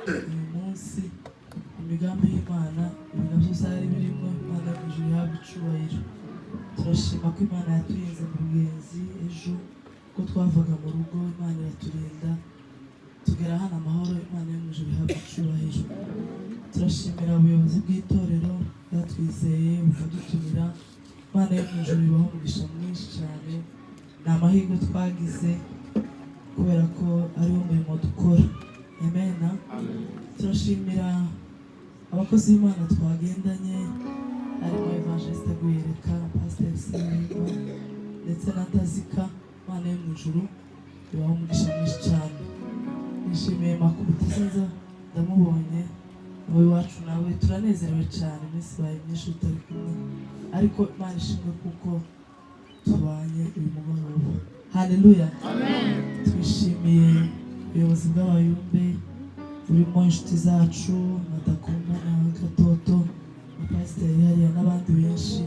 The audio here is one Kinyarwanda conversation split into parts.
Uyu munsi imigambi y'Imana, ibintu byose ari birimo, Imana yo mu ijuru ihabwa icubahiro. Turashima ko Imana yaturinze mu bugenzi ejo, ko twavaga mu rugo Imana iraturinda tugera hano amahoro. Imana yo mu ijuru ihabwa icubahiro. Turashimira ubuyobozi bw'itorero bwatwizeye bukadutumira. Imana yo mu ijuru ibaho umugisha mwinshi cyane. Ni amahirwe twagize kubera ko ariwo murimo dukora. Amen. Turashimira abakozi b'Imana twagendanye, harimo Evangeliste Guhereka, Pasiteri Simba ndetse na Tazika. Imana yo mu ijuru ibaho umugisha mwinshi cyane. Nishimiye Makubitizinza, ndamubonye wowe iwacu, nawe turanezerewe cyane. Iminsi ibaye myinshi tutari kumwe, ariko Imana ishimwe kuko tubanye uyu mugoroba. Haleluya. Twishimiye ubuyobozi bw'abayumbe burimo inshuti zacu Madakumba na Gatoto na Pasiteri hariya n'abandi benshi.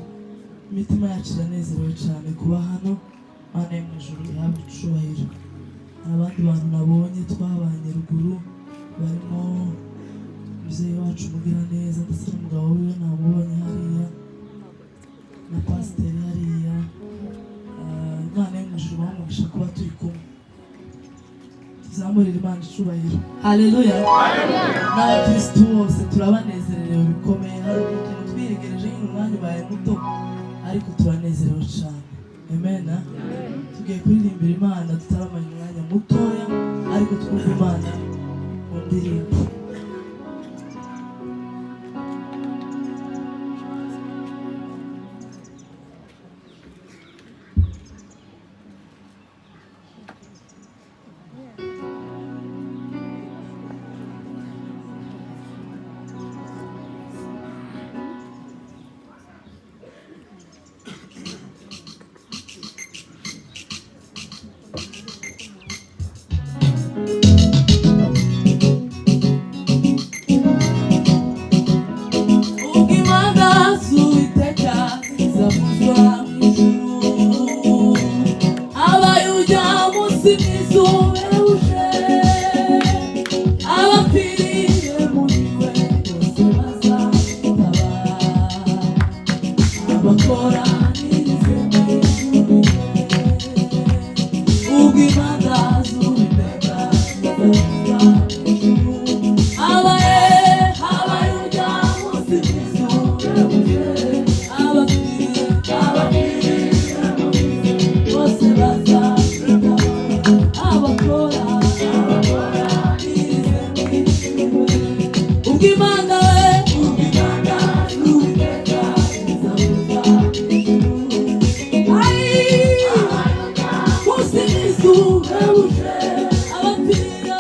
Imitima yacu iranezerewe cyane kuba hano. Imana yo mu ijuru ihabwa icubahiro. Hari abandi bantu nabonye twabanye ruguru, barimo umubyeyi wacu Mugiraneza ndetse n'umugabo wiwe namubonye hariya, na pasiteri hariya. Imana yo mu ijuru ibahe umugisha kuba turi kumwe. Tuzamurire Imana icubahiro. Haleluya. N'abakirisitu bose turabanezerewe bikomeye. Hari utuntu twiyegereje nyine, umwanya ubaye muto, ariko turanezerewe cyane. Amen. Tugiye kuririmbira Imana tutaramanya umwanya mutoya, ariko twumva Imana mu ndirimbo. Ubwo Imana z'Uwiteka zizavuzwa mu ijuru, abayujya munsi mwiza uhebuje, abapfiriye muri we bose bazitaba, abakoranirize mu ijuru. Ubwo Imana z'Uwiteka zizavuzwa mu ijuru, abaye abayujya munsi mwiza uhebuje, abapfiriye muri we bose bazitaba, abakora abakoranirize mu ijuru. Ubwo Imana we, ubwo Imana z'Uwiteka zizavuzwa mu ijuru, ai munsi mwiza uhebuje, abapfira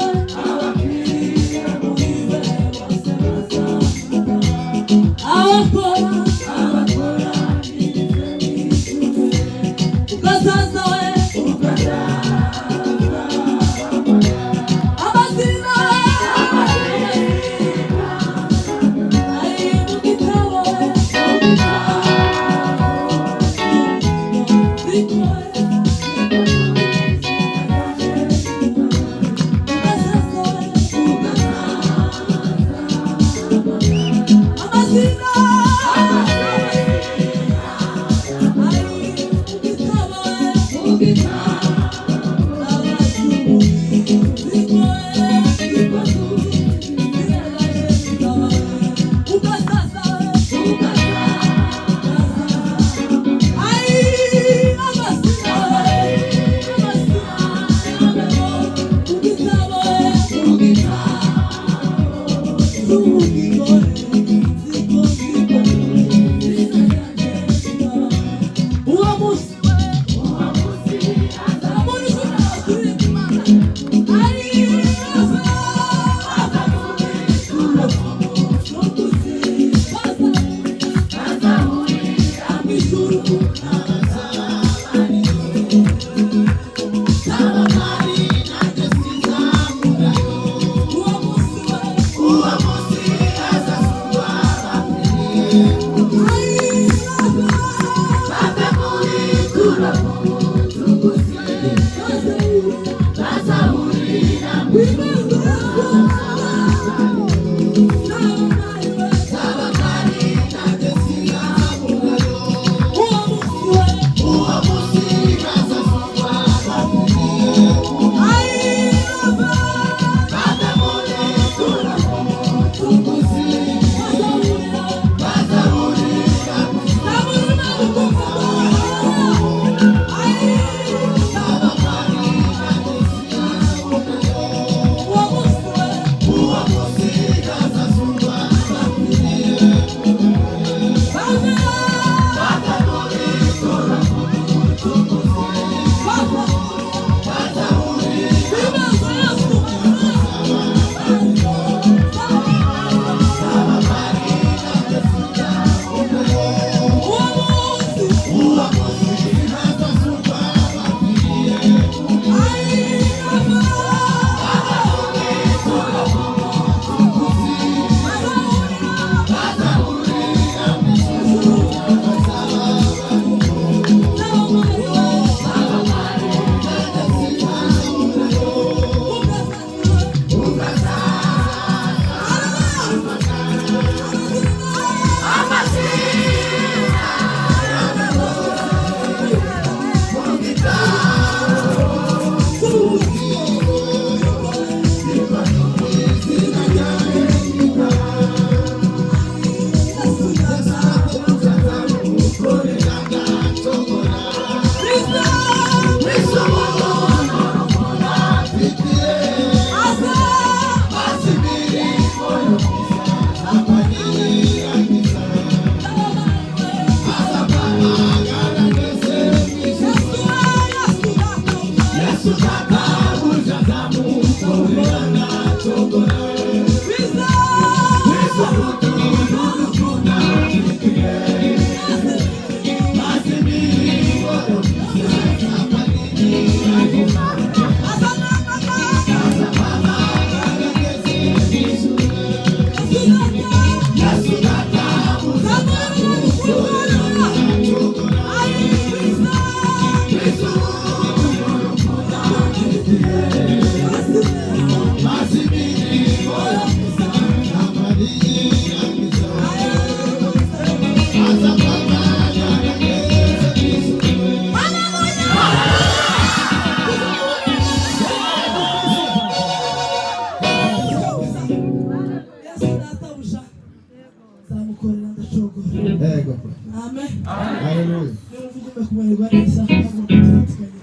Haleluya. Niba ugume kumererwa neza, ntabwo tuzatikanye.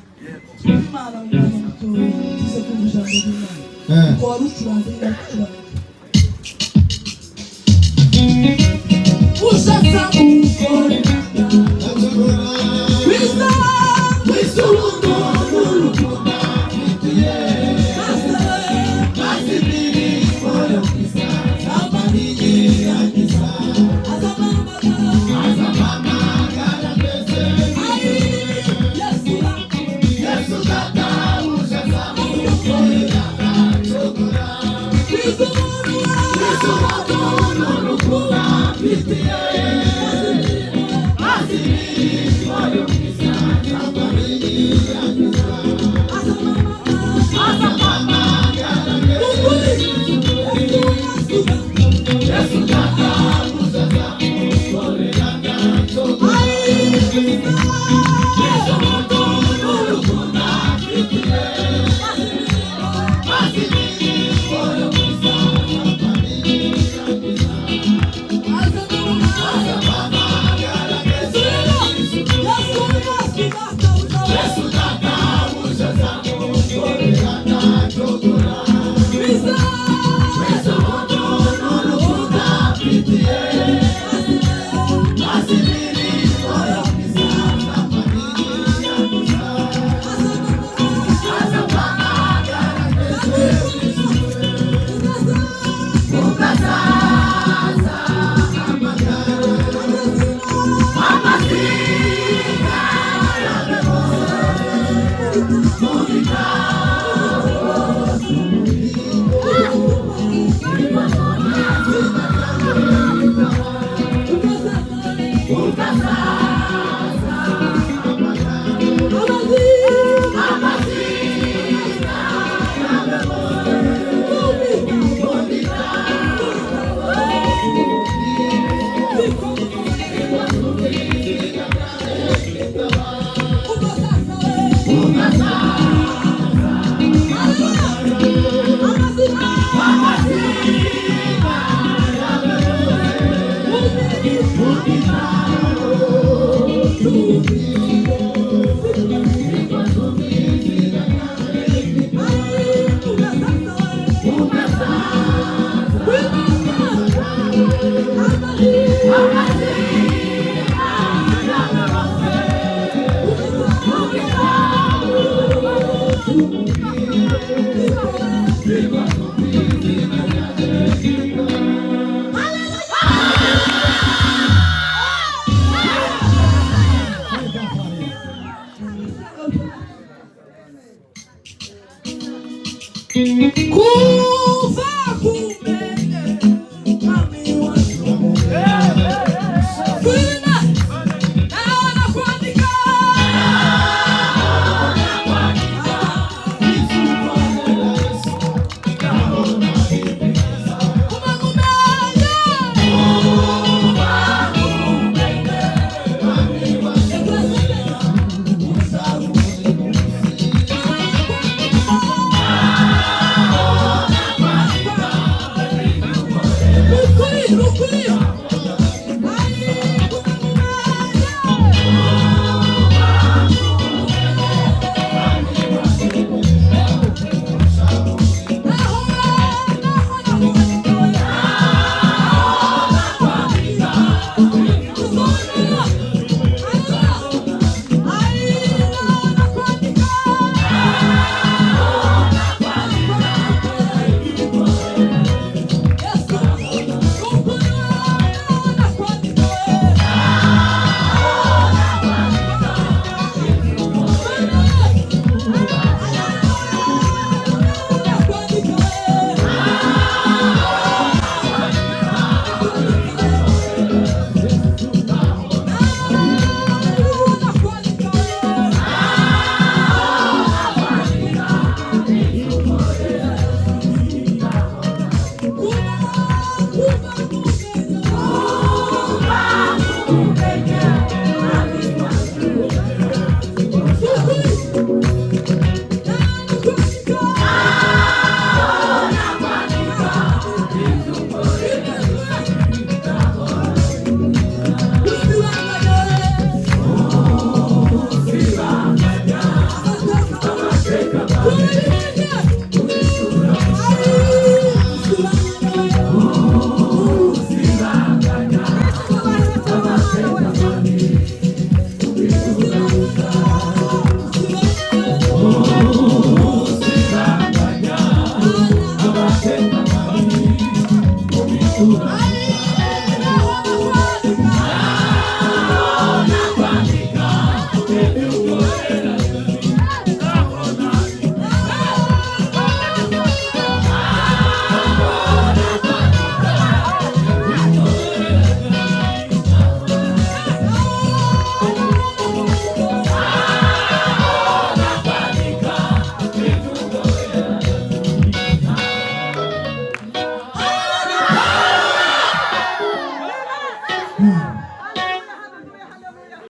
Twumve Imana mu mwanya mutoya, tuze kumva ijambo ry'Imana. Kuko wari ucuranze, niba ucuranga ushatse gukora wiza wiza urugo n'urukundo maze imirimo yo kwiza azamamagara. Ayi, Yesu. Wiza umuntu n'urukundo Kuva